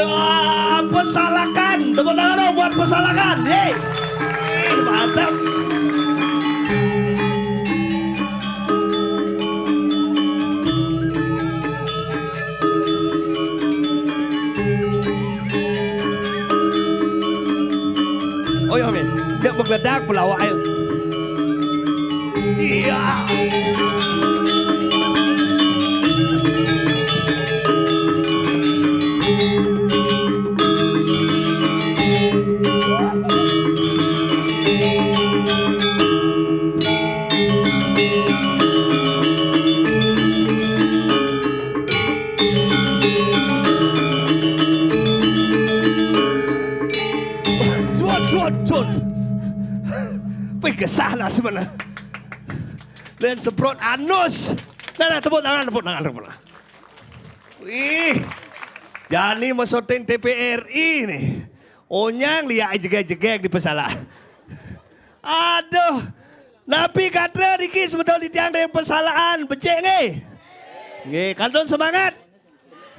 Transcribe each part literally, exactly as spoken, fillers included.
Wah, Pesalakan. Tepuk tangan dong buat Pesalakan. Yeay. Ih, mantap. Oh ya, men. Dia menggeledak, pelawak, ayo. Iya. Jot, jot, jot. Wih, kesah lah sebenarnya. Dan semprot anus. Nah, nah, tepuk tangan, tepuk tangan, tepuk tangan. Wih, jani mau syuting T V R I nih. Onyang liak jegeg-jegeg di Pesala. Aduh. Napi kata niki semeton titiang ring Pesalaan, becik nggih? Nggih, kantun semangat.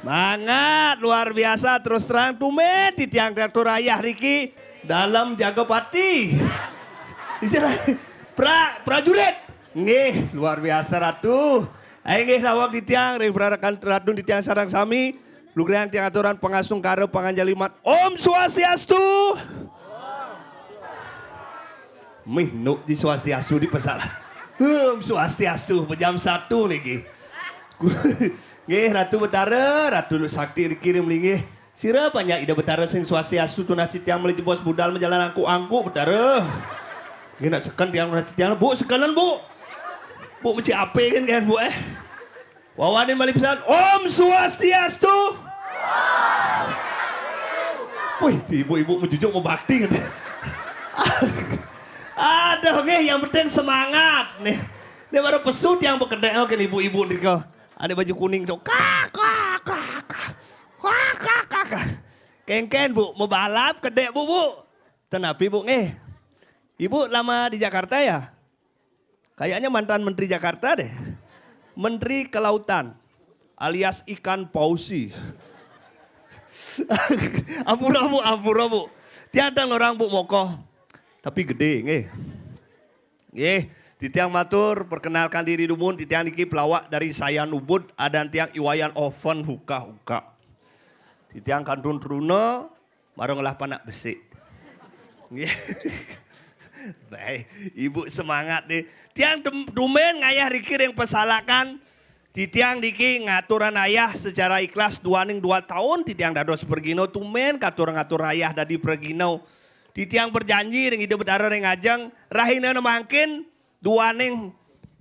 Mangat luar biasa, terus terang tumen titiang traktor ayah niki dalem jaga pati. Istilah pra, prajurit. Nggih, luar biasa Ratu. Ayo nggih, daweg titiang ring pararakan Ratu titiang sareng sami. Lugrayang tiang aturan pangastungkara panganjali mat. Om Swastiastu. Mih, nuk di Swastiastu di Pesala. Om Swastiastu, jam satu niki. Nggih, Ratu Betara, Ratu Sakti dikirim linggih. Sira panjak Ida Betara sing Swastiastu tunas titiang malih jebos budal majalan angkuk-angkuk, Betara. Nggih, nak seken tiang tunas titiang, Bu, sekenan, Bu. Bu, mesti ape kan, kan, Bu, eh? Wawanin malih pisan, Om Swastiastu. Wih, ti ibu-ibu majujuk mabakti, kata. Aduh, nggih, yang penting semangat, nih. Nih, baru pesu tiang bekedek, oke, ibu-ibu nika. Ada baju kuning tu. Kak, kak, kak, kak. Kak, kak, kak, kak. Kengken, Bu, mabalap, kedek, Bu, Bu. Ten api, Bu, nggih? Ibu lama di Jakarta, ya? Kayaknya mantan Menteri Jakarta deh. Menteri Kelautan alias ikan pausi. Ampura, Bu, ampura, Bu. Tiang tang orang, Bu, mokoh. Tapi gede, nggih. Nggih, titiang matur, perkenalkan diri dumun, titiang niki pelawak dari Sayan Ubud, adan tiang Iwayan Oven Huka-huka. Titiang kantun truna, mara ngelah panak besik. Nggih. Baik, Ibu semangat nih. Tiang tem-, tumen ngayah riki ring Pesalakan. Titiang niki ngaturang ayah secara ikhlas duaning dua taun titiang dados pragina, tumen katur ngatur ayah dadi pragina. Titiang berjanji ring Ida Betara ring ajeng, rahinane mangkin duaning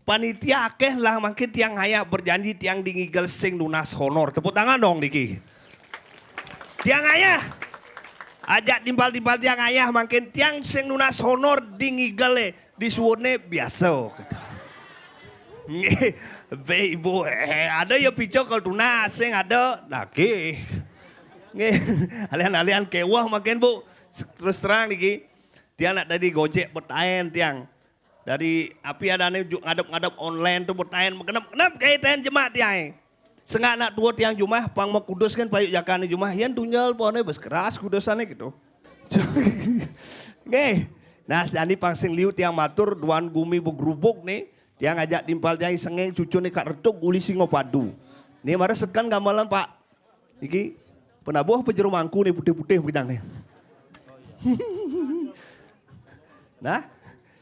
panitia akeh lah, mangkin tiang ngayah berjanji tiang di ngigel sing nunas honor. Tepuk tangan dong niki. Tiang ngayah. Ajak timpal-timpal tiang ngayah, mangkin tiang sing nunas honor di ngigele, di suwune biasa, gitu. Nggih, be ibu, eh, ada ya pica kal tunas, sing ada nagih. Nggih, alian-alian keweh mangkin, Bu. Terus terang niki, tiang nak dadi Gojek betaen tiang. Dari api adane ju-, ngadep-ngadep online tu betaen, genep-genep gae taen jemak tiang. Sengak nak tua tiang jumah, pang mau kudus kan payu jakan jumah, yan tunjel pone bes keras kudusane gitu. Nggih. Nah, sedani pang sing liu tiang matur, duan gumi begrubuk nih, tiang ajak timpal tiang sengeng cucune Kak Retuk uli Singapadu. Nih, mara sekan gamelan, Pak. Iki penabuh apa jero mangku nih putih-putih bidang nih. Nah,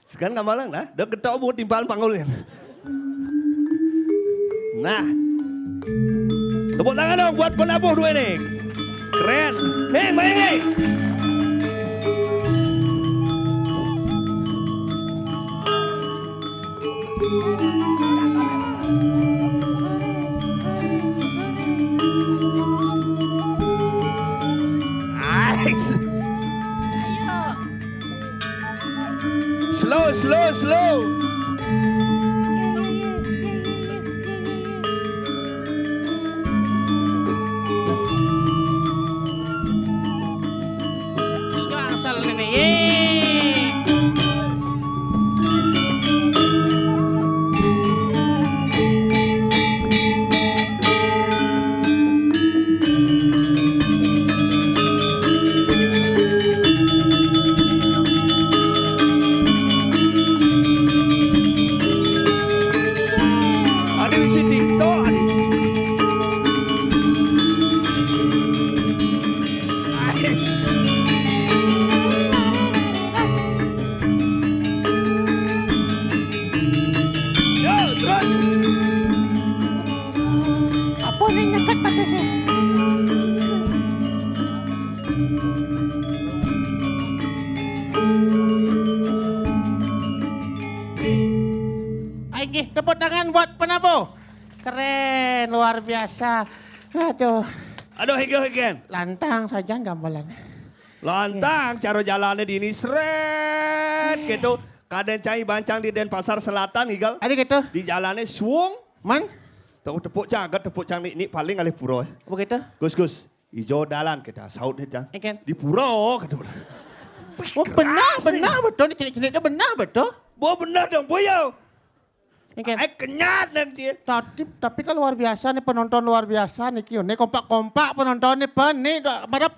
sekarang nggak malang, nah, udah ketok bu timpal panggulnya. Nah, tepuk tangan dong buat penabuh dua ini. Keren. Nih, main nih. Ais. Slow, slow, slow. Asal nenek. Inggih, tepuk tangan buat penabuh. Keren, luar biasa. Aduh. Aduh, higa, higa. Lantang saja gambalannya. Lantang, cara jalannya dini seret gitu. Kadang cai bancang di Denpasar Selatan, higa. Ada gitu. Di jalannya suung. Man? Tepuk, tepuk cang, agak tepuk cang ni, ni paling alih pura. Begitu. Gus, Gus. Ijo dalan kita, saut kita. Ikan. Di pura, kata. Oh, benar, benar betul. Ni cenik-cenik tu benar betul. Bo benar dong, boyo. Ikan. Eh, kenyat nanti. Tapi, tapi kan luar biasa ni penonton luar biasa ni, Kio. Ni kompak-kompak penonton ni pen, ni pada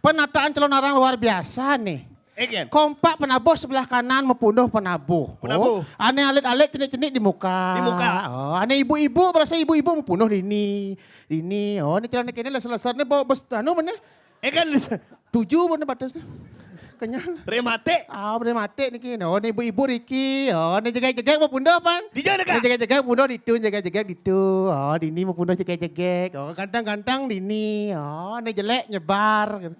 penataan calon orang luar biasa ni. Ikan. Kompak penabuh sebelah kanan mempunuh penabuh. Penabuh. Oh, ane alit-alit cenik-cenik di muka. Di muka. Oh, ane ibu-ibu berasa ibu-ibu mempunuh dini. Dini. Oh, ni celana kene lah selesai ni bawa bes anu mana? Eh kan tujuh mana batas ni. Kenyang. Rematik. Ah, rematik ni kini. Oh, ni ibu-ibu Riki. Oh, ni jegek-jegek mempunuh pan? Di mana kak? Ni jegek-jegek mempunuh di tu, jegek-jegek di tu. Oh, dini mempunuh jegek-jegek. Oh, gantang-gantang dini. Oh, ni jelek nyebar.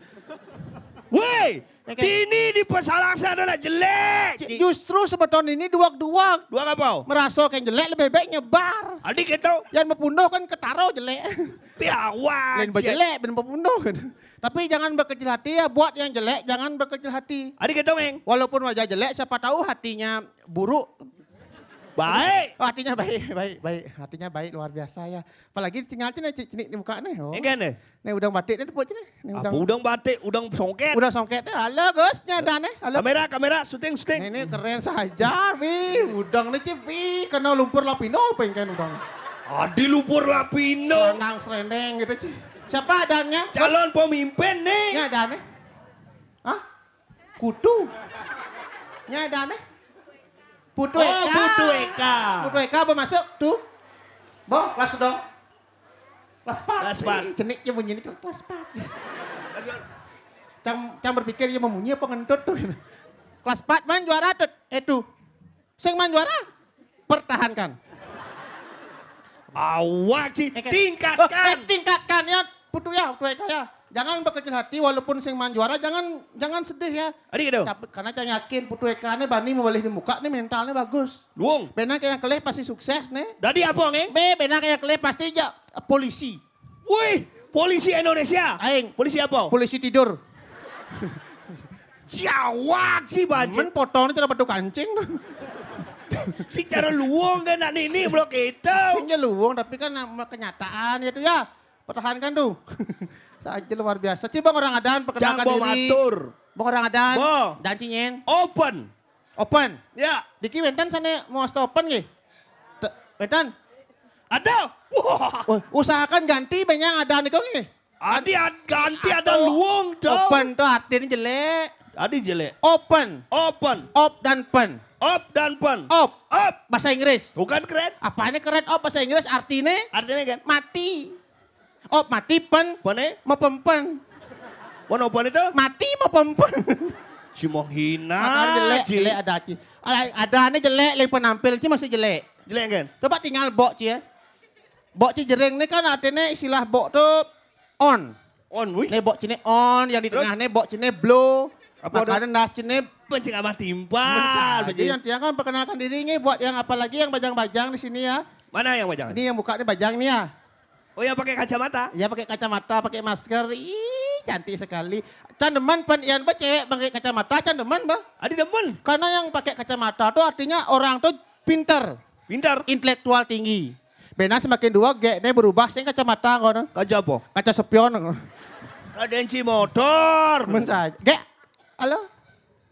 Woi, Dini dipasalang sana nak jelek. Justru sebetul ini duak-duak. Duak apa? Merasa kan jelek lebih baik nyebar. Adik itu. Yang mempunuh kan ketaro jelek. Piawak. Lain berjelek ben mempunuh. Tapi jangan berkecil hati ya, buat yang jelek jangan berkecil hati. Adik itu, Meng. Walaupun wajah jelek, siapa tahu hatinya buruk. Baik. Oh, hatinya baik, baik, baik. Hatinya baik luar biasa ya. Apalagi tinggal sini cenik di muka nih. Oh. Enggak nih. Ni udang batik ni tepuk je ni. Ni apa udang batik, udang songket? Udang songket ni. Halo Gus, ni ada ni. Halo. Kamera, kamera, syuting, syuting. Ni, ni keren saja, wi. Udang ni ci, wi, kena lumpur lapino pengken udang. Adi lumpur lapino. Senang serendeng gitu ci. Siapa adanya? Calon pemimpin ni. Ni ada ni. Hah? Kutu. Ni ada ni. Putu Eka. Oh, Putu Eka. Putu Eka bermasuk tu. Boh, kelas kudong. Kelas empat. Kelas empat. Cenik je bunyi ni kelas empat. Cang, cang berpikir dia mau bunyi apa ngentut tu. Kelas empat man juara tu. Eh tu. Sing man juara. Pertahankan. Awak ci, eh, kan? Tingkatkan. Oh, eh, tingkatkan ya. Putu ya, Putu Eka ya. Jangan berkecil hati walaupun sing man juara, jangan jangan sedih ya. Adik tu. Tapi karena cang yakin Putu Eka ni bani mau balik di muka ni mentalnya bagus. Luung. Benar kayak kelih pasti sukses ni. Jadi apa ngeng? Be, benar kayak kelih pasti ja polisi. Wih, polisi Indonesia. Aing. Polisi apa? Polisi tidur. Siawak si bajik. Men potong ni cara batu kancing tu. Si cara luung kan nak nini belum kita. Sehingga luung tapi kan nama kenyataan ya tu ya. Pertahankan tu. Saja luar biasa. Ci bang orang adan perkenalkan diri. Cang bo matur. Bang orang adan. Bo. Dan cinyen. Open. Open. Ya. Diki wentan sana mau asta open ke? Wentan. Ada. Wah. Usahakan ganti banyak ada ni kau ni. Adi ganti ada luung tu. Open tu artinya jelek. Adi jelek. Open. Open. Op dan pen. Op dan pen. Op. Op. Bahasa Inggris. Bukan keren. Apa ini keren op bahasa Inggris artinya? Artinya kan? Mati. Op mati pen. Pene? Mepempen. Mana open itu? Mati mepempen. Si menghina. Makanya jelek, jelek ada ci. Ada ini jelek, lain penampil ci masih jelek. Jelek kan? Coba tinggal bok ci ya. Bok ci jering ni kan artinya istilah bok tu on. On, wih. Ni bok ci ni on, yang di tengah ni bok ci ni blow. Apa tu? Makanan das ci ni. Pencing abah timpal. Jadi yang tiang kan perkenalkan diri ni buat yang apa lagi yang bajang-bajang di sini ya. Mana yang bajang? Ini yang buka ni bajang ni ya. Oh, yang pakai kacamata? Ya pakai kacamata, pakai masker. Ih, cantik sekali. Can demen pan ian ba cewek pakai kacamata, can demen ba. Adi demen. Karena yang pakai kacamata tu artinya orang tu pintar. Pintar. Intelektual tinggi. Bena semakin dua gek ni berubah sing kacamata kau tu. Kaca apa? Kaca sepion. Ada enci motor. Men saja. Gek. Halo.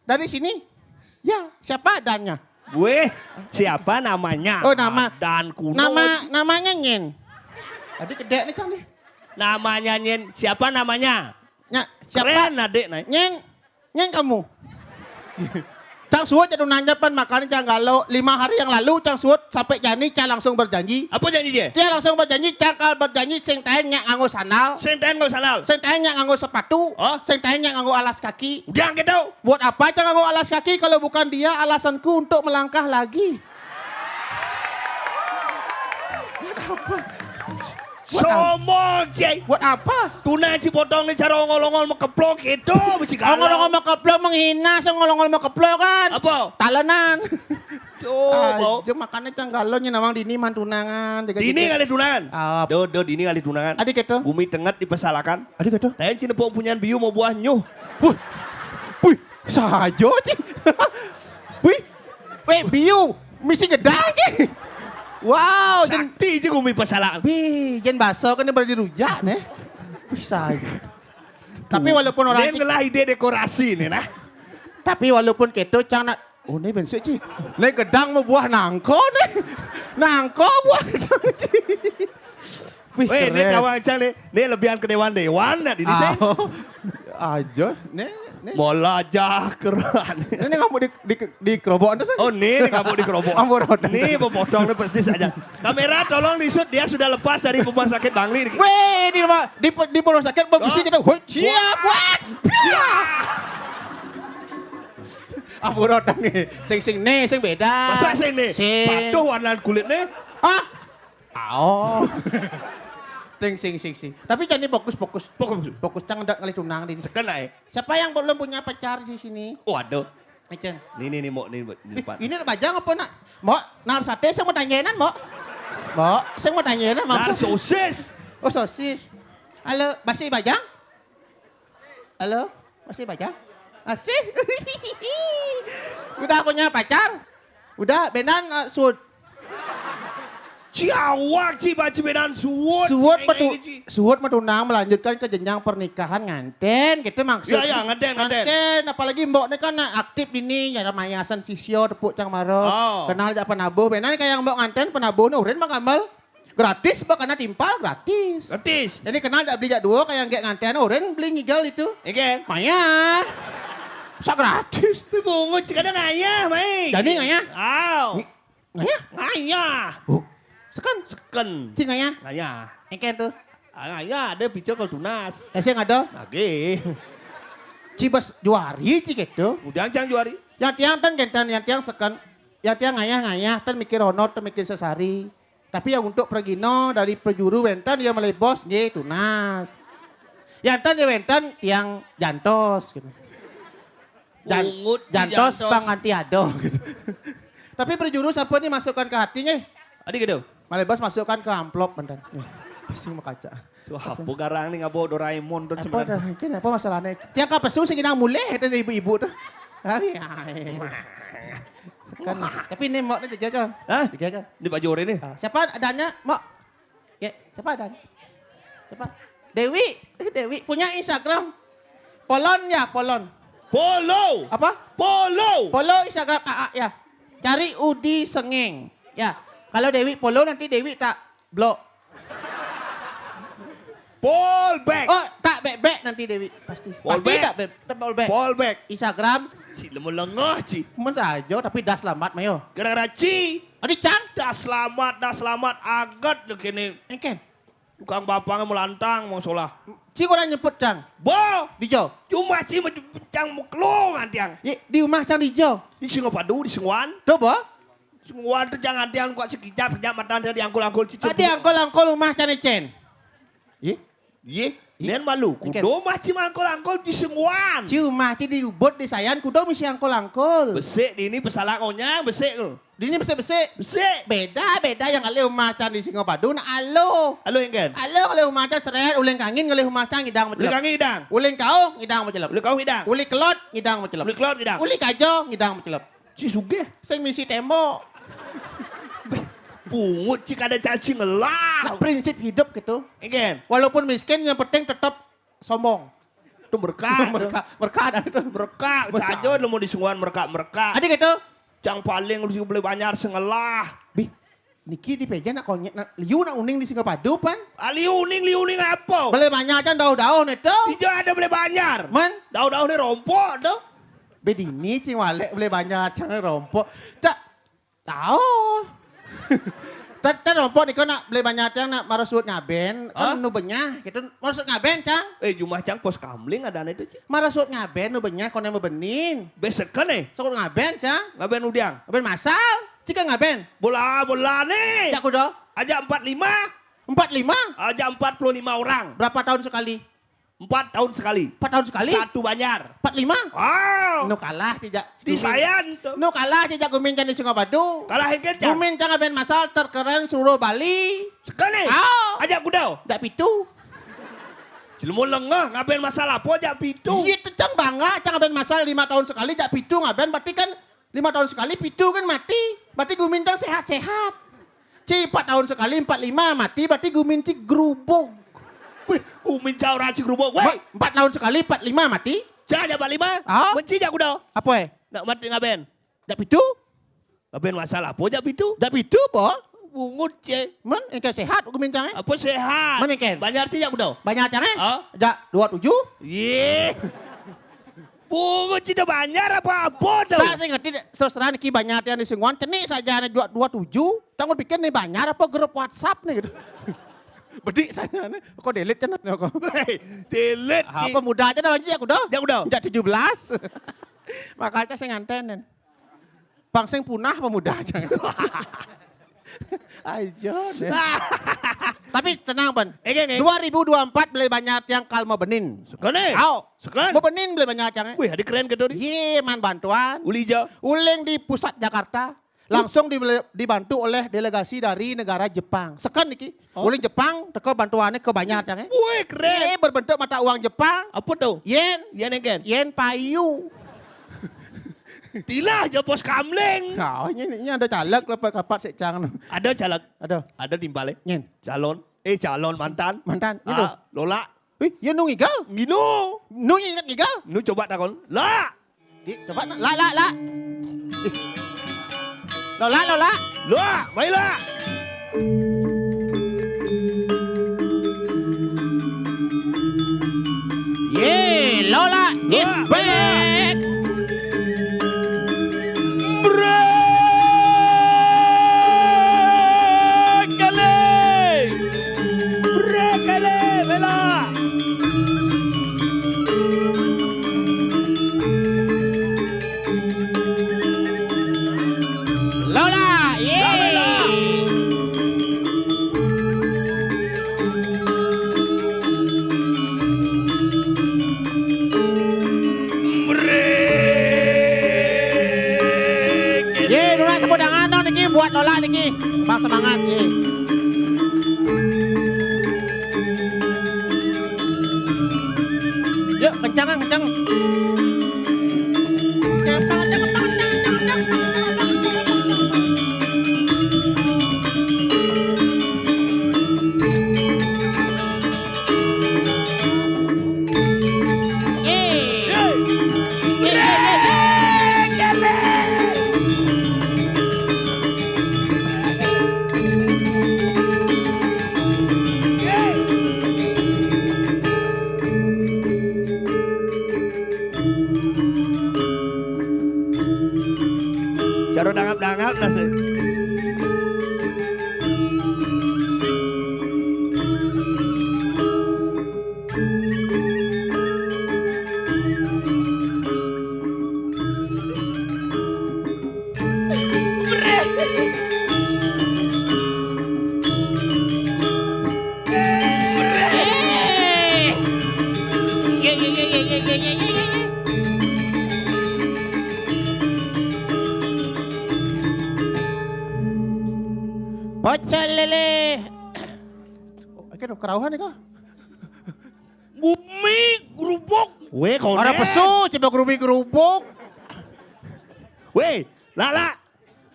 Dari sini. Ya, siapa adannya? Weh, siapa namanya? Oh, nama. Adan kuno. Nama namanya Nyen. Tadi kedek ni kan ni. Namanya Nyen. Siapa namanya? Nya, siapa? Keren adik naik. Nyen. Nyen kamu. Cang suut jadu nanya pan makan cang galo. Lima hari yang lalu cang suut sampai jani cang langsung berjanji. Apa janji dia? Dia langsung berjanji cang kal berjanji sing taen nyak nganggo sandal. Sing taen nganggo sandal. Sing taen nyak nganggo sepatu. Oh? Sing taen nyak nganggo alas kaki. Udah gitu. Buat apa cang nganggo alas kaki kalau bukan dia alasanku untuk melangkah lagi. Buat apa? Somong, Cik. Buat apa? Tunang ci potong ni cara ongol-ongol makeplok itu, beci galak. Ongol-ongol makeplok menghina, songol-ongol makeplok kan. Apa? Talenan. Coba. Aja makanya canggalonnya nawang dini man tunangan. Dini ngalih tunangan. Ah. Do, do, dini ngalih tunangan. Adik itu. Gumi tenget dipesalakan. Adik itu. Tanya cina pok punyan biu mau buah nyuh. Wih. Wih, saja, Cik. Wih. Weh, biu. Misi gedang, Cik. Wow, jen. Sakti je gumi pasalakan. Wih, jen baso kan dia berarti rujak, nih. Wih, saja. Tapi walaupun orang Dia ngelah ide dekorasi nih, nah. Tapi walaupun keto, cang nak, oh, ni bensik, Cik. Ni gedang mau buah nangko, nih. Nangko buah gedang, Cik. Wih, Weh, ni keren. Tawang cang ni. Ni lebihan ke dewan-dewan nak dini, Cik. Ah, aja. Ni, ni. Mola jah keran. Ni, ni ngamuk di, di, di kerobokan tu, Cik. Oh, ni, ni ngamuk di kerobokan. Ambo roda. Ni, bepotong ni pasti saja. Kamera tolong di-shoot, dia sudah lepas dari rumah sakit Bangli ni. Weh, di rumah, di, di rumah sakit, bebisi Oh. Kita, weh, siap, weh, piah. Ambo roda ni, sing, sing ni, sing beda. Masa sing ni? Sing. Patuh warna kulit ni. Hah? Oh. Ting, sing, sing, sing. Tapi jadi fokus, fokus. Fokus, fokus. Fokus, cang hendak ngalih tunang di. Sekel lah, eh. Siapa yang belum punya pacar di sini? Oh, ada. Ecen. Ni, ni, ni, Mok, ni, ni depan. Ini bajang apa nak? Mok, nar sate, saya mau tanyain, Mok. Mok, saya mau tanyain, Mok. Nar sosis. Oh, sosis. Halo, masih bajang? Halo, masih bajang? Masih? Udah punya pacar? Udah, benan, eh, sud. Ciawak, Ci, baci benan suwut. Suwut Ai, metu-, ai, Ci. Suwut metunang melanjutkan ke jenjang pernikahan nganten, gitu maksud. Ya, ya, nganten, nganten. Nganten, apalagi mbok ni kan aktif dini, ya, mayasan sisio tepuk cang maro. Oh. Kenal jak penabuh, benar kayak mbok nganten penabuh ni urin mah gamal. Gratis, mbok kena timpal, gratis. Gratis. Jadi kenal jak beli jak duo, kayak nggak nganten, urin beli ngigal itu. Iya kan? Maya. Sa gratis. Tapi bungut, kadang ngayah, mai. Jadi ngayah? Aw. Ngi-, Ngayah? Ngayah. Oh. Seken? Seken. Ci ngayah? Ngayah. Engken tuh. Ah, ngayah, ada pica kalau tunas. Eh, sing ada? Lagi. Ci bas juari, ci gitu. Udah, cang juari. Yang tiang ten genten, yang tiang seken. Yang tiang ngayah-ngayah, ten mikir ono, ten mikir sesari. Tapi yang untuk pergino dari perjuru wenten, dia melebos, nggih, tunas. Yang ten dia wenten, tiang jantos, gitu. Jan-, Ungut di jantos jantos. Pang anti ado gitu. Tapi berjurus apa nih masukkan ke hati nih? Adi gitu. Malebas masukkan ke amplop mantan. Nih, pasti mau kaca. Tuh, apa garang nih ngabo Doraemon tuh Apa sebenarnya? Dah? Ini apa masalahnya? Tiang kapesu sing nang mulih itu ibu-ibu tuh. Hai, hai. Sekarang. Tapi ini mau nih jaga aja. Hah? Jaga aja. Ini Pak Jore nih. Ah, siapa adanya? Mau Ya, siapa ada? Siapa? Dewi. Eh, Dewi punya Instagram. Polon ya, Polon. Polo. Apa? Polo. Polo Instagram A A ya. Cari Udi Sengeng. Ya. Kalau Dewi Polo nanti Dewi tak blok. Pol back. Oh, tak bek-bek nanti Dewi pasti. Pol Pasti back. Tak bek, tak pol back. Pol back. Instagram. Si lemu lengah, Ci. Cuman saja tapi dah selamat mayo. Gara-gara Ci. Adi cang? Dah selamat, dah selamat. Agat deh kene. Engken. Tukang bapang melantang, mau solah. Ci orang nyebut cang. Bo. Dijo. Cuma Ci mencang meklong antiang. Ye, di rumah cang dijo. Di Singapadu, di Singwan. Tuh, bo. Singwan tuh jangan antiang kok sekejap, sekejap mata dia diangkul-angkul Ci. Tadi angkul-angkul rumah cang Ecen. Ye? Ye? Ye? Nian malu. Engken. Kudo mah Ci mangkul-angkul di Singwan. Ci rumah Ci di Ubud di Sayan, kudo misi angkul-angkul. Besik di ini pesalah ngonyang, besik tu. Di ini besik-besik. Besik. Beda, beda yang alih rumah cang di Singapadu, nak alo. Alo engken? Alo, alih rumah cang seret, uling kangin ngalih rumah cang ngidang Uling mencelep. Kangin ngidang. Uling kau ngidang mencelep. Uling kau ngidang. Uling kelot ngidang mencelep. Uling kelot ngidang. Uling kajo ngidang mencelep. Ci sugih. Sing misi tembok. Pungut Ci kada caci ngelah. Nah, prinsip hidup gitu. Engken. Walaupun miskin, yang penting tetap sombong. Tu merkak. Merkak, merkak ada tu. Merkak, Merkak. Saja lemu di Singwan merkak-merkak. Ada gitu. Cang paling lu boleh banyak sengelah. Bih, niki di peja nak konyet, nak liu nak uning di Singapadu pan. Ah, liu uning, liu uning apa? Boleh banyak cang dauh-dauh ni tu. Ija ada boleh banyak. Man? Dauh-dauh ni rompok tu. Bedini cing walek boleh banyak cang rompok. Tak tahu. Tet, tet rompok ni kau nak boleh banyak cang nak marasut ngaben. Hah? Kan nu benyah gitu. Marasut ngaben cang. Eh, jumah cang pos kamling ada ni tu, Ci. Marasut ngaben nu benyah kau nak bebenin. Besek kan eh? Sukut ngaben cang. Ngaben udiang. Ngaben masal. Cika ngaben. Bola, bola ni. Jak kudo. Aja empat lima. Empat lima? Aja empat puluh lima orang. Berapa tahun sekali? Empat tahun sekali. Empat tahun sekali? Satu banjar. Empat lima? Oh. Nu kalah cijak. Di sayan tuh. Nu kalah cijak gumin cang di Singabadu. Kalah hengket cang. Gumin cang ngaben masal terkeren seluruh Bali. Sekali. Oh. Aja gudau. Jak pitu. Jelema lengeh ngaben masal apa jak pitu? Iya tuh cang bangga cang ngaben masal lima tahun sekali jak pitu ngaben berarti kan lima tahun sekali pitu kan mati. Berarti gumin cang sehat-sehat. Ci empat tahun sekali empat lima mati berarti gumin ci gerubuk. Wih, gumin cang orang ci gerubuk. Weh. Empat tahun sekali empat lima mati. Cang aja empat lima. Ah? Benci jak gudau. Apa eh? Nak mati ngaben. Jak pitu? Ngaben masal apa jak pitu? Jak pitu po? Bungut cie. Men engke sehat gumin cang eh? Apa sehat? Men engke? Banjar ci jak gudau. Banjar cang eh? Ah? Jak dua tujuh. Ye. Bungut ci banjar apa apa tuh? Saya sih ngerti terus terang ki banjar yang di Singwan cenik saja nih jual dua tujuh. Tanggung pikir nih banjar apa grup WhatsApp nih gitu. Bedik saya nih, kok delete cenah kok. Delete. Apa muda aja namanya jak gudau? Jak gudau. Jak tujuh belas. Makanya saya nganten. Pang sing punah pemuda aja. Ayo deh. Tapi tenang Pan. Ege, ege. Dua ribu dua empat beli banyak yang kalma benin. Sekali. Au. Sekali. Mau benin beli banyak yang. Wih, ada keren gitu nih. Iya, man bantuan. Uli ja. Uling di pusat Jakarta. Langsung di, dibantu oleh delegasi dari negara Jepang. Seken niki. Oh. Uling Jepang teko bantuannya ke banyak yang. Wih, keren. Iya, berbentuk mata uang Jepang. Apa tuh? Yen. Yen egen. Yen payu. Tilah aja pos kamling. Nah, ini, ini ada caleg lepas kapat sik cang. Ada caleg. Ada. Ada timpale. Nyen. Calon. Eh calon mantan. Mantan. Itu. Ah, Lola. Ih, ya nu ngigal. Ngino. Nu ingat ngigal. Nu coba takon. La. Ih, coba la la la. Ih. Lola Lola. Lola, mai la. Ye, Lola is back. Brekele. Brekele, bela. Lola, ye. Ye, dulu tepuk tangan dong niki buat Lola niki. Bang semangat ye. Yuk, kencang, kencang. Cara dangap-dangap nasi. Pecel lele. Oh, oke dong, kerauhan ya kau? Gumi gerubuk. Weh, kau orang pesu, coba gerumi gerubuk. Weh, lala.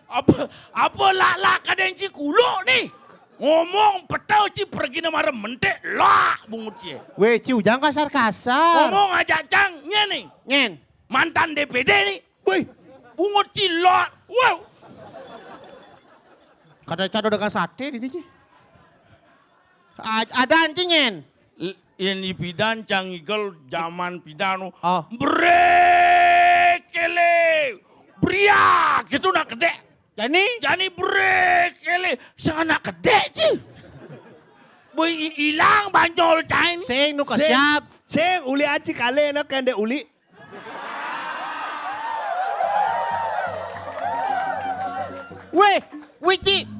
Apa apa lak-lak kadang ci kuluk nih. Ngomong petel ci pergi nama mentek lak bungut ci. Weh, ci ujang kasar-kasar. Ngomong aja cangnya nih. Ngen. Mantan D P D nih. Wih, bungut ci lak. Wow. Kada cado dengan sate di ci. Ada ancinyen. Yen di pidan cang igel zaman pidan. Oh. Brekele. Briak gitu nak kedek. Jani? Jani brekele. Sang anak kedek ci. Boy ilang banjol cain. Sing nu kesiap. Sing uli aci kale nak kende uli. Weh, Wici.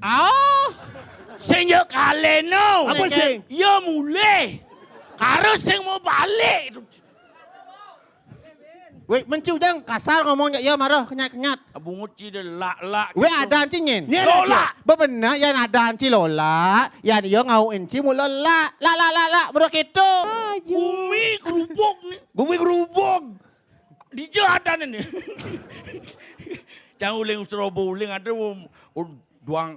Oh. Sing yo kaleno. Apa sing? Yo mulih. Karo sing mau balik. Weh, men ci Ujang kasar ngomong, ya marah, kenyat-kenyat. Bungut ci de lak-lak. Weh, gitu. Adan ci nyen. Nyen Lola. Aja. Bebener, yan adan ci Lola, yan iyo ngau enci mula lak, lak, lak, lak, lak, bro gitu. Bumi gerubuk ni. Bumi gerubuk. Dija adan ini. Cang uling Serobo uling ada, um, um, duang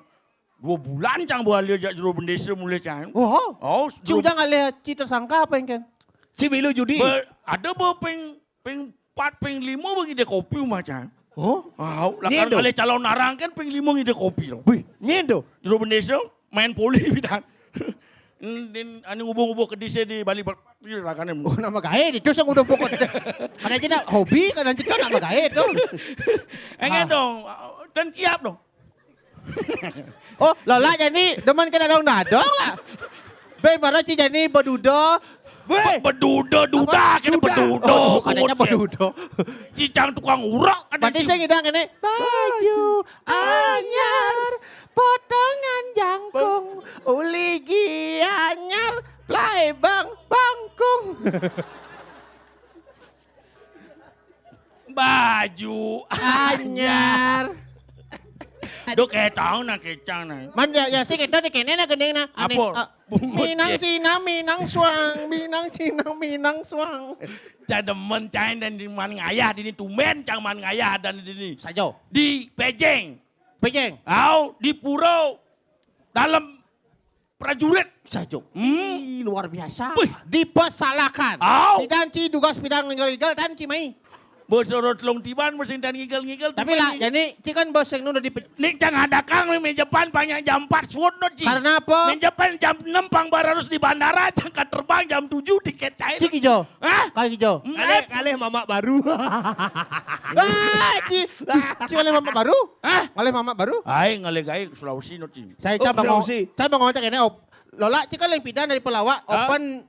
dua bulan cang balik jak jero bendesa mulai cang. Oh. Oh, ci Ujang alih ci tersangka apa yang kan? Ci milu judi. Be, ada be peng, peng empat, peng lima bagi dia kopi rumah cang. Oh. Wow, lah nyen kan tu. Kali calon arang kan peng lima ngide kopi tu. Wih, nyen tu. Jero bendesa main poli bidan. Din anu ngubung-ngubung ke desa di Bali ber-, di Rakanem. Oh, nama gae itu sing udah pokok. Kada cina hobi, kada cina nama gae tu. Enggak dong, dan kiap dong. Oh, Lola jani demen kena dong dadong lah. Be, mara ci jani beduda. Weh. Be-, beduda, duda, apa? Kena duda. Beduda. Oh, katanya beduda. Cicang tukang urak, kena berarti ci- saya ngidang ini. Baju anyar, potongan jangkung, uligi anyar, play bang, bangkung. Baju anyar. Duh, ketang nang kecang nang. Man, ya, ya, sih, kita di kene na gending na. Ane, apa? Ah, bungut, minang ya. Sina, minang suang, minang sina, minang suang. Cang demen, cang dan di man ngayah dini, tumben cang man ngayah dan dini. Sajo. Di Pejeng. Pejeng. Au, di Puro. Dalam prajurit. Sajo. Hmm. Ih, luar biasa. Wih. Dipesalahkan. Au. Pidan ci dugas pidan ngigel-ngigel dan ci mai. Bos orang telung tiban, bos yang dan ngigel-ngigel. Tapi lah, jadi ci kan bos yang nunda di pe- Nik cang hadakang, meja pan panjang jam empat suut no ci. Karena apa? Meja pan jam enam pang bararus di bandara, cang ka terbang jam tujuh tiket cair. Cik ijo. Hah? Kali ijo. Hmm, ngalih, eh. Ngalih mamak baru. Ah, ci, ci, ci ngalih mamak baru? Hah? Ngalih mamak baru? Ai, ngalih gae ke Sulawesi no ci. Saya Oh, coba ngomong, Sulawesi. Saya mau ngomong cak ini, op. Lola, ci kan yang pindah dari pelawak, hah? Open.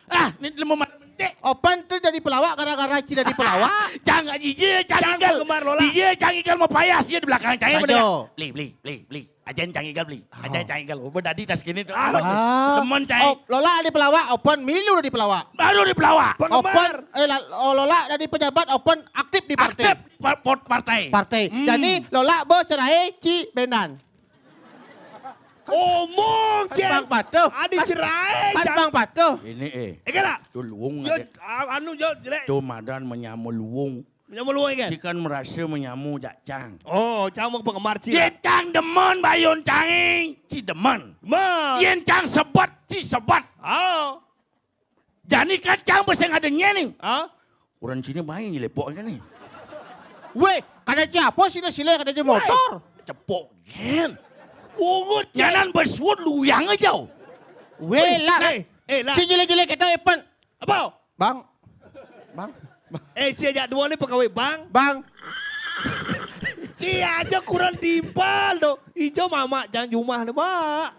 Ah, ini lima malam mendek. Open tu jadi pelawak gara-gara ci jadi pelawak. Cang aja, cang Cang igel. Penggemar Lola. Iya, cang igel mau payas ya di belakang cang. Ajo. Beli, beli, beli, beli. Ajain cang igel beli. Ajain cang igel. Oh, berdadi tas kini tu. Ah. Teman cang. Oh, Lola di pelawak, open milu di pelawak. Baru di pelawak. Penggemar. Open, eh, la-, oh, Lola dari pejabat, open aktif di partai. Aktif par-, par-, partai. Partai. Hmm. Jadi Lola bercerai ci Bendan. Omong, Cek. Bang Patuh. Adi cerai, Cek. Bang Patuh. Ini, eh. Eh, kala. Tu luung. Jo, aja. Ah, anu, jo, jelek. Tu madan menyama luung. Menyama luung, kan? Ci kan merasa menyama jak cang. Oh, cang mau penggemar ci. Ye, lah. Cang demen bayun canging. Ci demen. Demen. Yen cang sebet, ci sebet. Oh. Jani kan cang beseng ada nye ni. Hah? Orang sini main lepok kan ni. Weh, kada ci apa sila-sila kada ci motor. Cepok gen. Ungut, Cek. Nyanan bersuut luyang aja. Weh, lah. Eh, eh, lah. Si jelek-jelek kita, Epan. Apa? Bang. Bang. Eh, si ajak dua ni pegawai bank. Bang. Si aja kurang timpal tu. Ijo mamak jang jumah ni, Mak.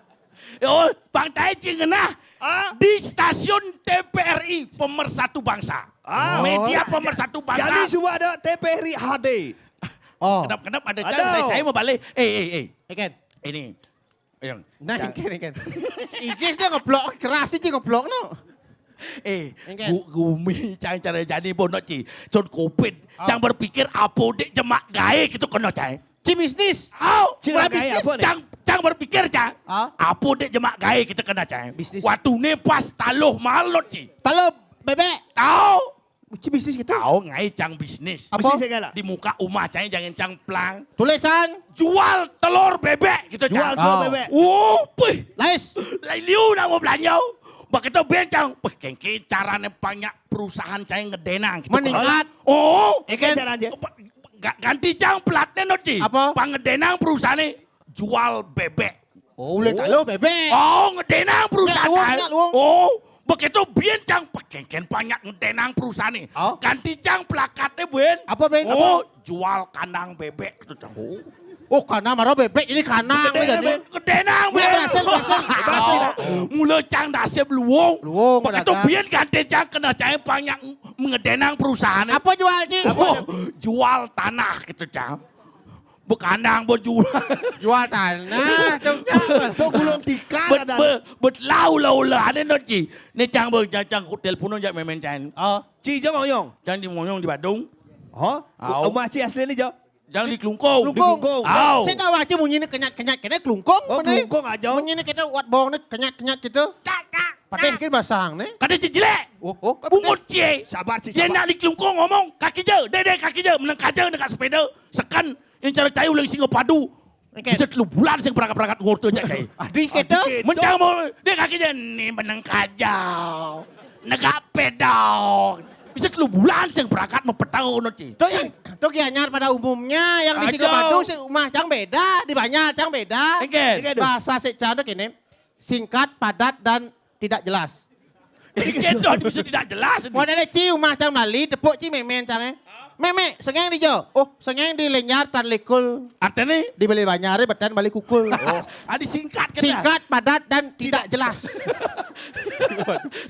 Oh, Bang Tai Cing kena. Ah? Di stasiun T P R I, Pemersatu Bangsa. Ah. Media Oh. Pemersatu Bangsa. Jadi semua ada T P R I H D. Oh. Kenapa, kenapa ada Ada. Cang? Saya, saya mau balik. Eh, eh, eh. Ikan. Ini. Yang Nah, Cang. Ikan, ikan. Igis dia ngeblok, keras aja ngeblok no. Eh, Ikan. Gu-, gumi Cang cara jadi bono ci. Con covid. Ah. Cang berpikir apa dek jemak gae gitu kena Cang. Ci bisnis. Au, Ci mulai gae bisnis, apa ni? Cang, Cang berpikir, Cang. Ah? Apa dek jemak gae kita kena, Cang? Bisnis. Waktu ni pas taluh malut, Ci. Taluh bebek. Tahu. Ci bisnis kita. Tahu ngai Cang bisnis. Apa? Bisnis segala. Di muka rumah Cang jangan Cang pelang. Tulisan. Jual telur bebek kita, Cang. Jual telur Oh. bebek. Oh, pih. Lais. Lai liu nak mau belanja. Bak kita ben, Cang. Pih, kengke carane banyak perusahaan Cang ngedenang kita. Meningkat. Oh. Ikan. Caranya. Ga-, ganti Cang pelatne no, Ci. Apa? Pangedenang perusahaane jual bebek. Oh, ulih talu bebek. Oh, ngedenang perusahaan. Nyak luung, nyak luung. Oh, begitu bien Cang pekengken banyak ngedenang perusahaane. Oh. Ganti Cang plakate, Ben. Apa, Ben? Oh, Apa? Jual kandang bebek gitu, Cang. Oh. Oh, kandang mara bebek ini kandang. Ngedenang, Ben. Ngedenang, Ben. Berhasil, berhasil. Berhasil. Oh, mula Cang dasip luung. Luung, begitu pedagang. Bien ganti Cang kena Cang banyak ngedenang perusahaane. Apa jual, Ci? Oh, jual tanah gitu, Cang. Bekandang, bejual. Jual tanah, tu, tu gulung tikar. Bet, ada. Bet, bet lau, lau, lau, ane no, Ci. Ni cang be, cang, cang ku telepon jak memen cang. Oh, Ci, jo ngoyong. Cang di ngoyong di Badung. Oh, au. Rumah Ci asli ni, jo? Cang di Klungkung. Klungkung. Au. Saya tahu aja munyi ni kenyat-kenyat kena Klungkung. Oh, mana? Klungkung aja. Munyi ni kita wat bong ni kenyat-kenyat gitu. Cak, cak. Patih ke basang ni. Kada cicilek. Oh, oh, kada. Bungut cie. Sabar, Ci, sabar. Nak di Klungkung ngomong, kaki je. Deh, deh, kaki je. Menang kaja dekat sepeda. Sekan yang cara cai ulang singa padu. Oke. Bisa telu bulan sing perakat-perakat ngurta jak cai. Adi kita. Adi kita. Mencang mau, deh, kaki je. Ni menang kaja. Negak pedang. Bisa telu bulan sing perakat mempetau no, Ci. Tu yang, tu gianyar pada umumnya yang di singa padu, si rumah cang beda, di banyak cang beda. Oke. Oke, tu. Bahasa si cang tu kini. Singkat, padat, dan tidak jelas. Kento bisa tidak jelas ni. Wan ada Ci umah cang Bali, tepuk Ci memen cang, eh. Memek, sengeng di jo. Oh, sengeng di Lenjar Tan Likul. Artinya? Di Bali Banjar, eh, betan Bali Kukul. Oh, adi singkat kata. Singkat, padat, dan tidak jelas.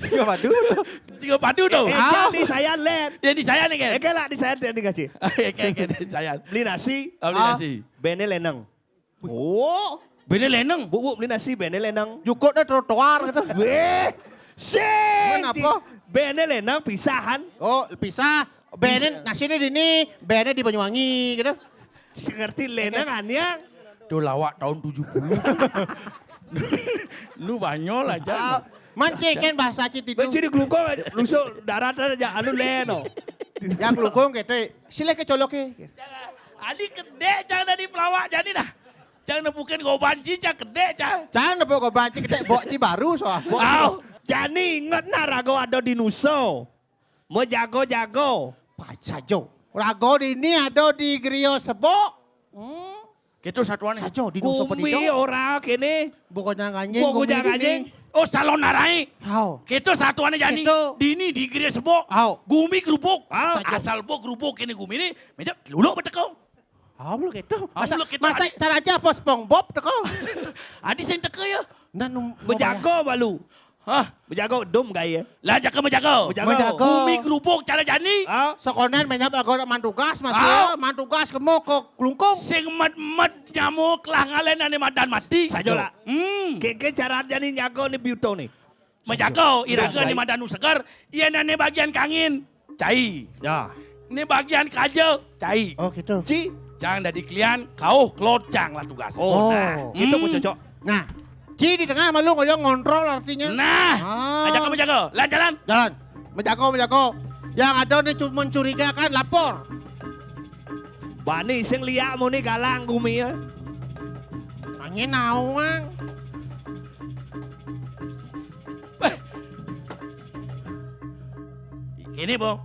Singa padu tu. Singa padu tu. Eh, eh, ah. Di saya let. Ya, di saya ni kan. Eh, kelak di saya ni kasih. Oke, oke, di saya. Beli nasi. Oh, beli nasi. Bene lenang. Oh. Bene lenang. Buk, buk, beli nasi, bene lenang. Jukut dah trotoar gitu. Weh. Sing. Mana apa? Bene lenang pisahan. Oh, pisah. Bene nasi ni di ni, bene di Banyuwangi gitu. Si ngerti lenang anian. Tu lawak tahun tujuh puluh. Nu Banyol aja. Ah, mancing kan bahasa Ci itu. Benci di Klungkung aja. Lusuk darat aja anu leno. Ya Klungkung gitu. Sila ke colok ke. Adi kedek cang dari pelawak jadi dah. Cang nepukin goban Ci, cang kedek cang. Cang nepuk goban Ci, kedek bok Ci baru soal. Bok Ci. Au. Jani inget nah rago ada di Nusa. Mejago-jago. Paca jo. Rago di ni ada di Geria Sebok. Hmm. Kita satuan ni. Sajo di Nusa Penida. Gumi orang kini. Bukan yang anjing, bukan gumi yang anjing. Oh, salon narai. Hau. Kita satuan ni jani. Kita. Di ni di Geria Sebok. Hau. Gumi gerubuk. Hau. Sajo. Asal bok gerubuk kini gumi ni. Meja luluk betekau. Ah, belum gitu. Ah, masa, belum gitu, masa adi. Cara aja apa SpongeBob teko? Adi sing teko ya. Nah, num-, bejago balu. Hah? Bejago dum gaya. Lah jaga bejago. Bejago. Bejago. Bumi gerubuk cara jani. Ah. Sekonen menyap lagu mantugas masih. Ah. Ya. Mantugas kemo ke Klungkung. Sing med-med nyamuk lah ngalen ane madan mati. Sajo lah. Hmm. Keke cara jani nyago ni biuto ni. Mejago, iraga ni madan nu seger, iya nane bagian kangin. Cai. Ya. Ni bagian kaja, cai. Oh, gitu. Ci. Cang dadi kelian, kauh kelod cang lah tugas. Oh, nah. Oh. Itu pun cocok. Nah, Ci di tengah malu ngoyong ngontrol artinya. Nah, ah. Ajak kamu jaga. Lan jalan. Jalan. Menjago, menjago. Yang ada ni cu-, mencurigakan, lapor. Bani sing liak muni galang gumi ya. Angin nawang. Weh. Ini, Bong.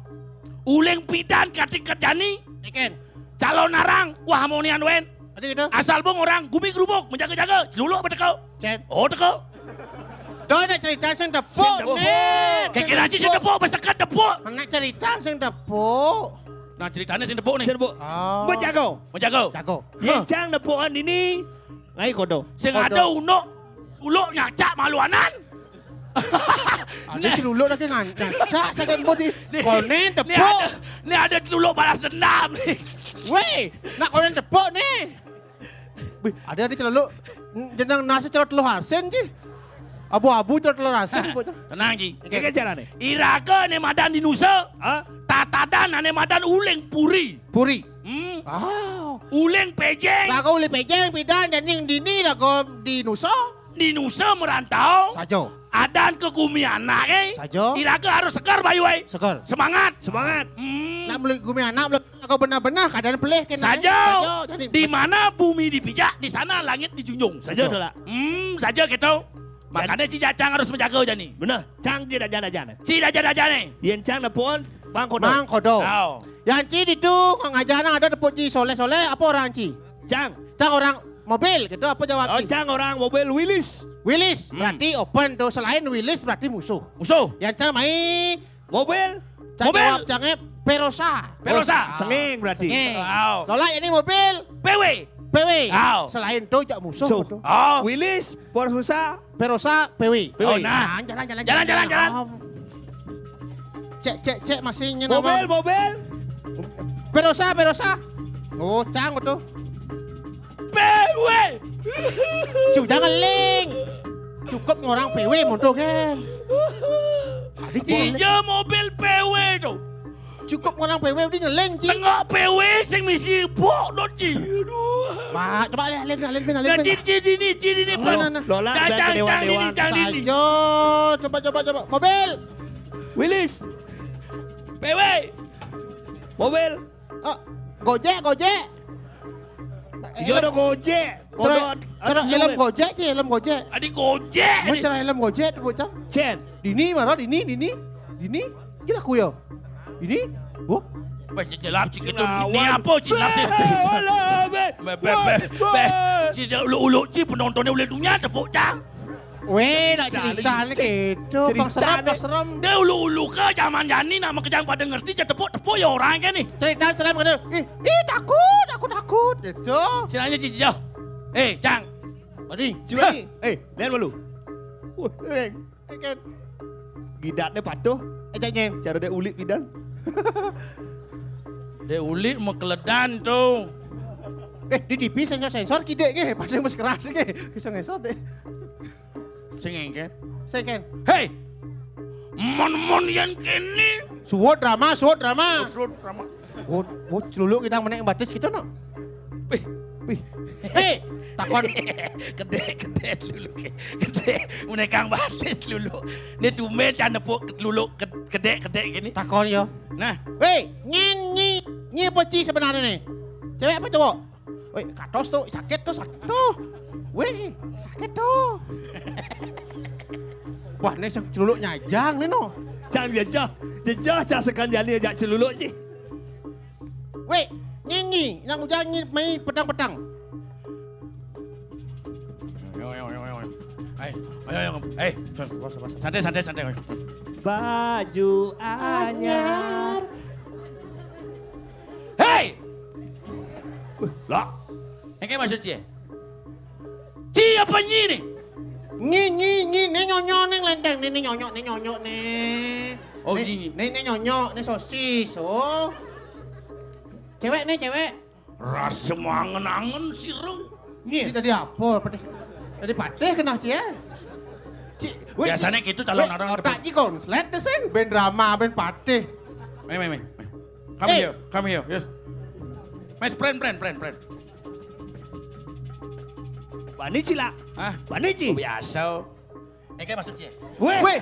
Uling pidan kating kerjani. Iken. Calon narang, wah monian wen. Tadi gitu. Asal, Bong, orang gumi gerubuk, menjaga-jaga, celuluk apa teko? Cet. Oh, teko. Dah nak cerita sing tepuk. Sing tepuk. Nek. Kira-kira sing tepuk, besekat tepuk. Nak cerita sing tepuk. Nah, ceritanya sing tepuk ni. Sing tepuk. Oh. Menjaga. Menjaga. Jago. Hah. Yen cang nepukan ini, ngai kodo. Sing kodo. Ada unuk, uluk nyacak maluanan. Ada celuluk lagi ngan-, nyacak, sakit bodi. Ni, konen ni tepuk. Ada, ni ada celuluk balas dendam ni. Weh, nak konen tepuk ni. Wih, ada, ada celuluk. Jenang nasi celuluk telur asin je. Abu-abu celuluk telur asin. Tenang, Ji. Oke. Oke, cara ni. Iraga ni madan di Nusa. Hah? Tatadan ane madan uling puri. Puri. Hmm. Ah. Uling pejeng. Lagu uling pejeng, pidan, janing dini, lagu di Nusa. Di Nusa merantau. Sajo. Adan ke gumi anak, eh. Sajo. Iraga harus segar, Bayu, eh. Segar. Semangat. Semangat. Hmm. Nak beli gumi anak, beli lagu benar-benar, keadaan pelih kena, eh. Sajo. Sajo, jadi di mana bumi dipijak, di sana langit dijunjung. Sajo, sajo. Tolak. Hmm, sajo gitu. Makanya Ci Jacang harus menjaga jani. Benar. Cang Ci Raja-raja ni. Ci Raja-raja ni. Yen Cang nepun, Bang Kodo. Bang Kodo. Au. Yang Ci ditu, ngajar nang ada tepuk Ci Soleh-Soleh, apa orang Ci? Cang. Cang orang mobil, gitu, apa jawab Ci? Oh, Cang orang mobil Wilis. Wilis, hmm, berarti open tu. Selain Wilis, berarti musuh. Musuh. Yang Cang mai mobil. Cang mobil. Jawab Cangnya Perosa. Perosa. Oh, sengeng berarti. Sengeng. Au. Tolak ini mobil. P W. P W. Au. Selain tu, jak musuh. Musuh. Tu. Au. Wilis, Perosa. Perosa, P W. P W. Oh, nah. Nah, jalan, jalan, jalan, jalan, jalan. Jalan. Om. Cek, cek, cek, masih ingin mobil, apa? Mobil. Perosa, Perosa. Oh, Cang tu. Duwe. Sudah ngeling. Cukup ngorang P W monto kan. Adi ci. Ija mobil P W to. Cukup ngorang P W adi ngeling ci. Tengok P W sing misi bok dot ci. Aduh. Mak, coba lihat, lihat, lihat, lihat, lihat. Nah, ci, ci dini, ci dini. Nah, nah, nah. Lola, cang, cang, cang dini, cang dini. Saja. Coba, coba, coba. Mobil. Wilis. P W. Mobil. Oh, Gojek, Gojek. Iya, ada Gojek. Cara, cara helm Gojek, ci, helm Gojek. Adi Gojek. Mun cara helm Gojek tu bocah. Cen. Dini mara, dini, dini. Dini. Gila ku ya. Dini. Wah. Wah, jelap ci gitu. Ini apa ci jelap ci? Be, be, be, be. Ci uluk-uluk ci penontonnya oleh dunia tepuk cang. Weh, nak cerita ni gitu. Bang serem, bang serem. Dia ulu-ulu ke zaman jani nak makejang pada ngerti, je tepuk-tepuk ya orang ke ni. Cerita serem kena. Ih, ih, takut, takut, takut. Gitu. Sini aja, Cici, jauh. Eh, Cang. Mari. Cuba ni. Eh, lihat dulu. Wah, eh. Eh, kan. Bidatnya patuh. Eh, jangan. Cara dia ulik bidang. Dia ulik mau keledan tu. Eh, di T V sensor-sensor kidek ke. Pasal mas keras ke. Bisa ngesor deh. Sing engken. Sing engken. Hei! Mon-mon yang kini. Suwut drama, suwut drama. Suwut drama. Oh, oh, celuluk kita menek batis kita nak. Pih. Pih. Hei, takon. Kedek, kedek dulu ke. Kedek. Menekang batis dulu. Ni tumben can nepuk dulu kedek, kedek gini. Takon ya. Nah. Hei, nyen nyi, nyi apa ci sebenarnya ni? Cewek apa cowok? Weh, katos tu, sakit tu, sakit tu. Weh, sakit tu. Wah, ni sang celuluk nyajang ni no. Sang jejah, jejah sang sekan jani ajak celuluk ji. Weh, nini, nang ujang ni mai petang-petang. Ayo, ayo, ayo, ayo. Hai, ayo, ayo. Hei, santai, santai, santai. Baju anyar. Hei! Lah. Engke maksud cie? Ci apa nyi ni? Nyi, nyi, nyi, ni nyonyo ni lenteng ni, ni nyonyo, ni nyonyo ni. Oh, ni, nyi, nyi. Ni, ni nyonyo, ni sosis, oh. Cewek ni, cewek. Rasa mangen-angen sirung. Nyi. Ci tadi apa? Patih. Tadi patih kena ci, eh? Ci, weh, biasanya ci, gitu calon weh, orang otak ci konslet deh, sing. Ben drama, ben patih. Meh, meh, meh, meh. Come here, come here, yes. Mas, friend, friend, friend, friend. Bani ci lah. Hah? Bani ci. Oh, biasa. Engke maksud cie? Weh. Weh.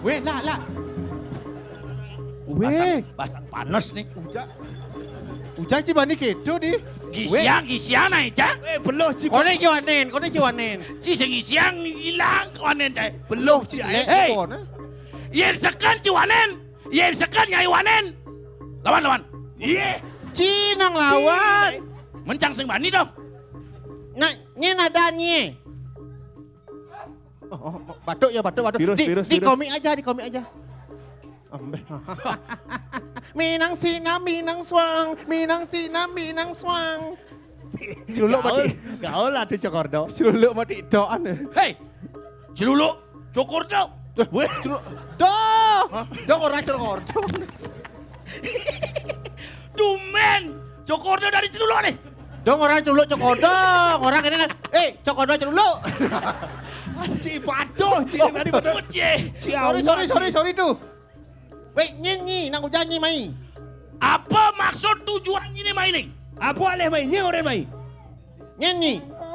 Weh, lah, lah. Weh. Basang, basang panas ni. Uja. Uja ci bani kedo di. Gisiang, gisiang na ica. Eh, beloh ci. Kone ci wanen, kone ci wanen. Ci sing gisiang ilang wanen cai. Beloh ci. Hei. Yen seken ci wanen, yen seken nyai wanen. Lawan, lawan. Iye. Ci nang lawan. Mencang sing bani dong. Nah, nyen ada nye. Oh, oh, batuk ya, batuk, batuk. Virus, di, virus, di virus. Komik aja, di komik aja. Ambeh. Minang Sina, Minang Suang, Minang Sina, Minang Suang. Celuluk mati. Gaul, gaul lah tu Cokordo. Celuluk mati doan. Hei, celuluk Cokordo. Weh, celuluk. Doh. Hah? Doh orang Cokordo. Tumben. Cokordo dari celuluk ni. Dong orang celuluk Cokordo. Orang ini nak. Eh, Cokordo celuluk. Ci patuh, ci tadi patuh. Ci. Sorry, sorry, sorry, sorry tu. Weh, nyen nyi, nang ujang nyi mai. Apa maksud tujuan nyi ni mai ni? Apa alih mai? Nyi orang mai. Nyen nyi.